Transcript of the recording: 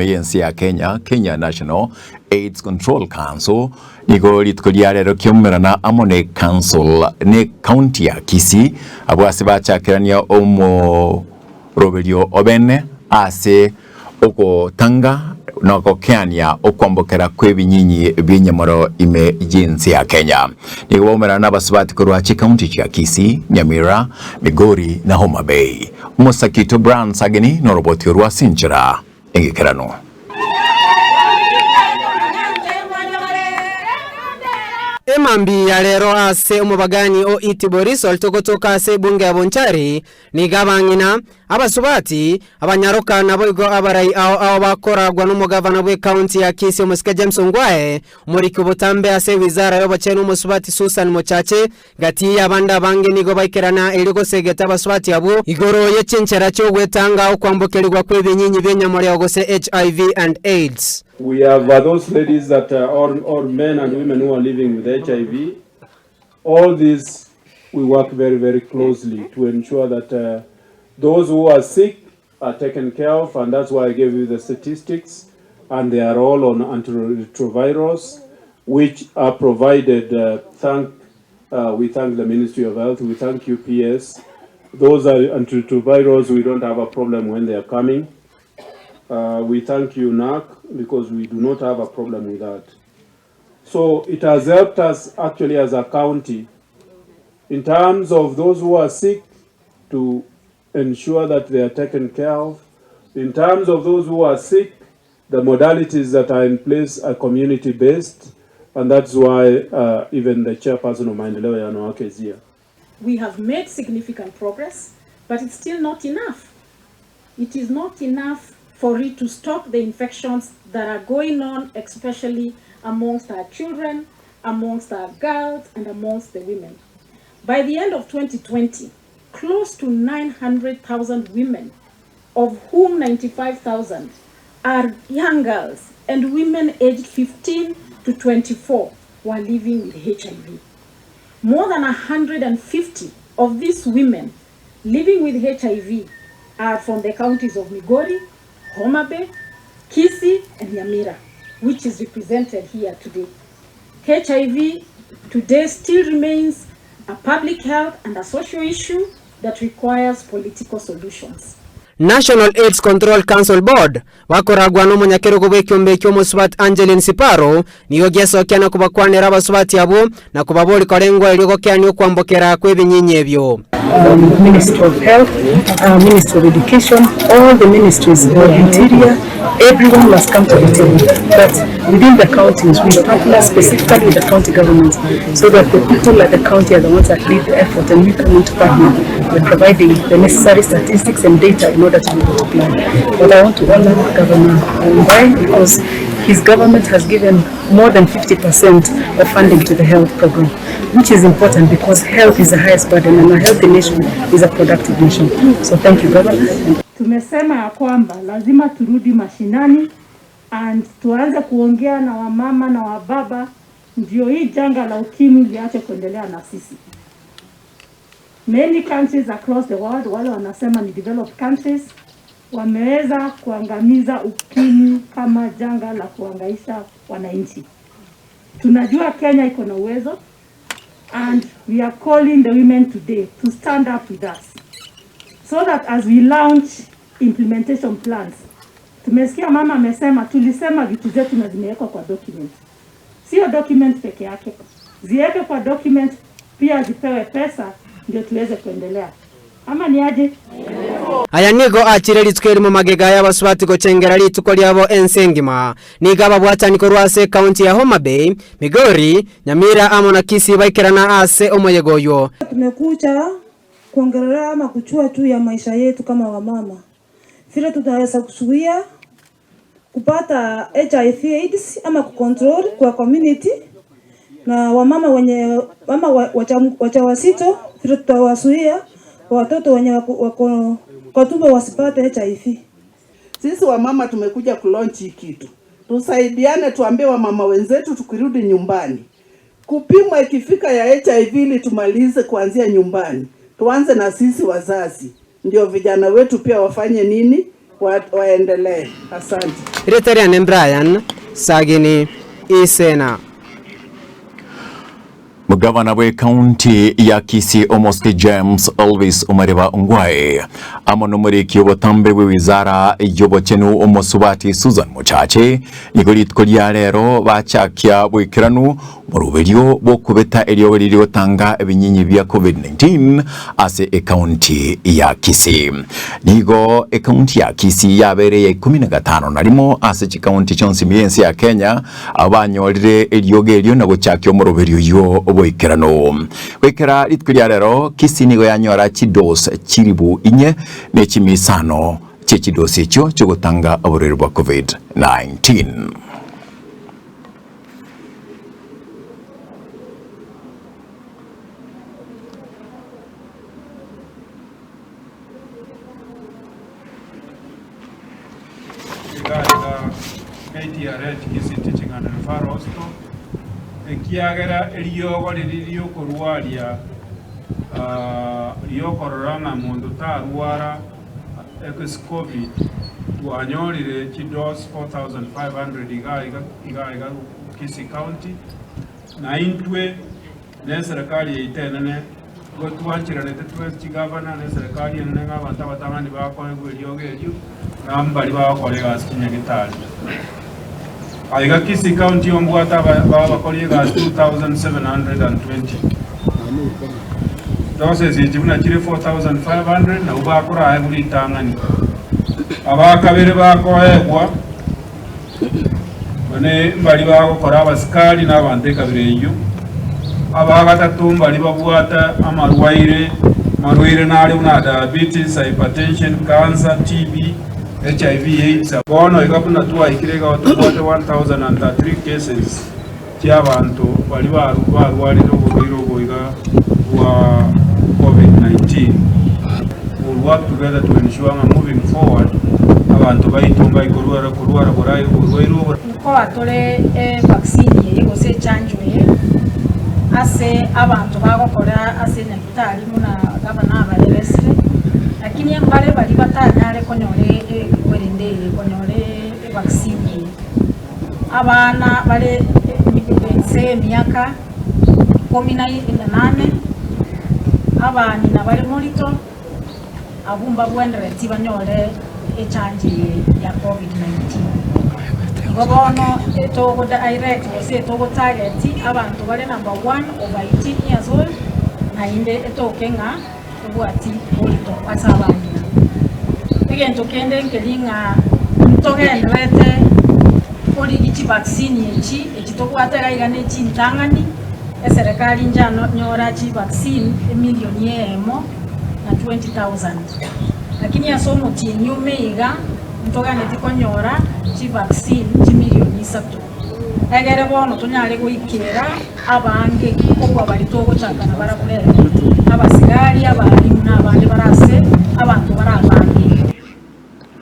Y'ense ya Kenya, Kenya National AIDS Control Council, nigo rituko ria rero kiaumerana amo ne council ne county ya Kisii abwo ase bachakerania omoroberio obene ase ogotanga na gokeania okwambokera kw'ebinyinyi bi'enyamoro ime y'ense ya Kenya. Nigo baumerana nabasubati korwa chicounty chia Kisii, Nyamira, Migori na Homa Bay. Omosakito Brian Sagini noroboti orwa ase enchera engekeranu. Emambia ya rero ase omobagani o Itibo Resort ogotoka ase ebunge ya Bonchari, nigo abang'ina, abasubati, abanyaroka naboigo abarai ao ao bakoragwa nomogavana bw'ecounty ya Kisii omosike James Ongwae, omoriki obotambe ase ewizara y'obochenu omosubati Susan Mochache, Gati y'abande abange nigo baikerana erio gosegeta abasubati abwo igoro ye chinchera chi'ogwetanga okwambokerigwa kw'ebinyinyi bi'enyamoreo gose HIV and AIDS. We have those ladies that or, or men and women who are living with HIV. All these we work very, very closely to ensure that uh, those who are sick are taken care of, and that's why I gave you the statistics, and they are all on antiretrovirals, which are provided. Uh, thank, uh, we thank the Ministry of Health, we thank UPS. Those are antiretrovirals, we don't have a problem when they are coming. Uh, we thank UNAC because we do not have a problem with that. So it has helped us actually as a county in terms of those who are sick to ensure that they are taken care of. In terms of those who are sick, the modalities that are in place are community based, and that's why uh, even the chairperson of Maendeleo ya Wanawake is here. We have made significant progress, but it's still not enough. It is not enough for it to stop the infections that are going on, especially amongst our children, amongst our girls, and amongst the women. By the end of 2020, close to 900,000 women, of whom 95,000 are young girls and women aged 15 to 24 were living with HIV. More than 150 of these women living with HIV are from the counties of Migori, Homa Bay, Kisii, and Nyamira, which is represented here today. HIV today still remains a public health and a social issue that requires political solutions. National AIDS Control Council Board, bakoragwa nomonyakerogo bw'ekiombe ekio omosubati Angeline Siparo, nigo giasokia na kobakwanera abasubati abwo na kobaboria korengwa erio gokeania okwambokera kw'ebinyinyi ebio. Ministry of Health, Ministry of Education, all the ministries, the Interior, everyone must come to the table. But within the counties, we partner specifically with the county government so that the people at the county are the ones that lead the effort and we come in to partner with providing the necessary statistics and data in order to be able to plan. But I want to honor Governor Ongwae because his government has given more than 50% of funding to the health program, which is important because health is the highest burden and a healthy nation is a productive nation. So thank you, Governor. Tumesema ya kwamba lazima turudi mashinani and tuanze kuongea na wamama na wababa, ndio hii janga la ukimwi liache kuendelea na sisi. Many countries across the world, wale wanasema ni developed countries, wameweza kuangamiza ukimwi kama janga la kuhangaisha wananchi. Tunajua Kenya iko na uwezo and we are calling the women today to stand up with us so that as we launch implementation plans. Tumesikia mama amesema, tulisema vitu zetu na zimewekwa kwa document. Sio document peke yake, ziweke kwa document pia zipewe pesa ndio tuweze kuendelea. Ama ni aje? Aya nigo achire rituko erimo magega y'abasubati gochengera rituko riabo ense engima. Nigo ababwatani korwa ase ekaunti ya Homa Bay, Migori, Nyamira amo na Kisii baikerana ase omoyega oywo. Tumekuja kuongelea ama kujua juu ya maisha yetu kama wamama, vile tutaweza kuzuia kupata HIV AIDS ama kucontrol kwa community, na wamama wenye mama wajawazito vile tutawazuia watoto wenye wako, wako kwa tumbo wasipate HIV. Sisi wamama tumekuja kulaunch hii kitu, tusaidiane, tuambie wamama wenzetu tukirudi nyumbani, kupimwa ikifika ya HIV ili tumalize kuanzia nyumbani. Tuanze na sisi wazazi, ndio vijana wetu pia wafanye nini, wa, waendelee. Asante. Erieta riane Brian Sagini Isena. Gavana bw'ekaunti ya Kisii Omosike James Elvis Omariba Ongwae amo nomoriki obotambe bw'ewizara y'obochenu Omosubati Susan Mochache nigo rituko ria rero bachakia boikeranu moroberio bw'okobeta eriogo riria rigotanga ebinyinyi bia Covid-19 ase ekaunti ya Kisii. Nigo ekaunti ya Kisii yabeire eya ikomi na gatano na rimo ase chikaunti chionsi ime y'ense ya Kenya Abwo banyorire eriogi erio na gochakia omoroberio oyio boikeranu. Goikera rituko ria rero, Kisii nigo yanyora chidose chilifu inye ne chimia isano chie chidose echio chiogotanga oborwaire bwa Covid-19. Iga iga KTRH Kisii Teaching and Referral Hospital, ekiagera eriogo riria riokorwaria riokorora ng'a monto tarwara ex covid, twanyorire chidose 4500 iga iga iga iga Kisii County, na intwe Ne eserekari yaito enene, igo twancheranete twensi chigavana na eserekari enene ng'a abanto abatang'ani bakoegwa eriogo erio, na mbaria bagokora egasi chinyagetari. Aiga Kisii County ombwate abakori egasi 2720. Doses echi buna chire 4500 nabwo bakoraegwa ritang'ani. Abakabere bakoegwa Bane mbaria bagokora abasikari na abanto ekabira eyio. Abagatato mbaria babwate amarwaire, amarwaire nare buna diabetes, hypertension, cancer, TB, HIV, AIDS. Bono iga buna twaikire iga tobwate 1033 cases chiabanto baria barwarire oborwaire obo iga bwa Covid-19. We will work together to ensure ng'a moving forward abanto baito mbaikorwara korwara boraye oborwaire obo. Nkoa tore evaccine eye gose echanjo eye ase abanto bagokora ase enyagitari buna gavana abaeresire, lakini mbare baria batanyare konyora erende eye konyora evaccine eye. Abana bare inse y'emiaka ikomi na inane, abang'ina bare morito, abwo mbagwenereti banyore echanjo eye ya Covid-19. Igo bono etogo direct gose etogo target abanto bare number one over 18 years old, naende etoke ng'a tobwati morito ase abang'ina. Egento kende nkeri ng'a ntogendererete korigia chivaccine echi, echi tobwate iga iga ne chintang'ani, eserekari njanyora chivaccine emilioni eyemo na 20,000. Lakini ase omotienyi ome iga, ntoganeti konyora chivaccine chimilioni isato. Egere bono tonyare goikera abange kobua baria togochaka nabarabwo rero, abasigari, abalimu.